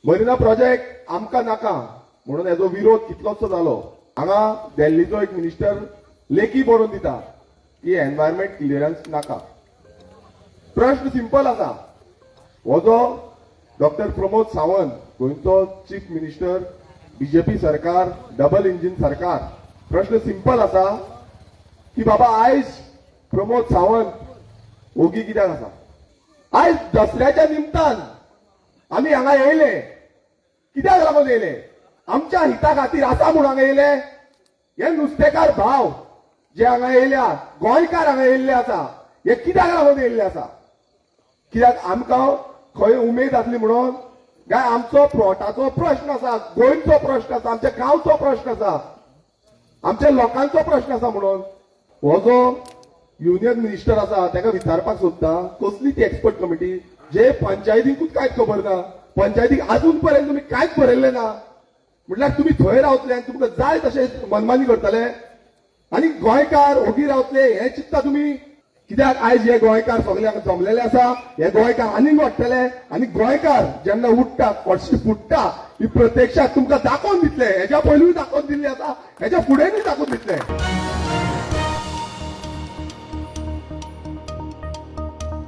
Marina project आमकां नाका म्हणून हेजो विरोध कितलोसो जालो. हांगा दिल्लीचो एक मिनिस्टर लेखी बरोवन दिता की एनवायरमेंट क्लियरन्स नाका. प्रश्न सिंपल आसा, हो जो डॉक्टर प्रमोद सावंत, गोंयचो चीफ मिनिस्टर, बीजेपी सरकार, डबल इंजिन सरकार, प्रश्न सिंपल आसा की बाबा आयज प्रमोद सावंत ओगी कित्याक आसा? आयज दसऱ्याच्या निमतान आमी हांगा येयले, कित्याक लागून येयले? आमच्या हिता खातीर आसा म्हूण हांगा येयले. हे नुस्तेकार भाव जे हांगा येयल्या, गोंयकार हांगा येयल्ले आसा, हे कित्याक लागून येयल्ले आसा? कित्याक आमकां खंय उमेद आसली म्हणून काय आमचो पोटाचो प्रश्न आसा, गोंयचो प्रश्न आसा, आमच्या गांवचो प्रश्न आसा, आमच्या लोकांचो प्रश्न आसा म्हणून. हो जो युनियन मिनिस्टर आसा ताका विचारपाक सोदता, कसली ती एक्सपर्ट कमिटी जे पंचायतीकूच कांयच खबर ना? पंचायतीक अजून पर्यंत तुमी कांयच बरयल्लें ना, म्हटल्यार तुमी थंय रावतले आनी तुमकां जाय तशें मनमानी करतले आनी गोंयकार ओगी रावतले हें चिंत्ता तुमी? कित्याक आयज हे गोंयकार सगळे हांगा जमलेले आसा, हे गोंयकार आनीक वाडटले आनी गोंयकार जेन्ना उठ्ठा, कशी फुट्टा ही प्रत्यक्षात तुमकां दाखोवन दितले. हेज्या पयलूय दाखोवन दिल्ली आसा, हेज्या फुडेंय दाखोवन दितले.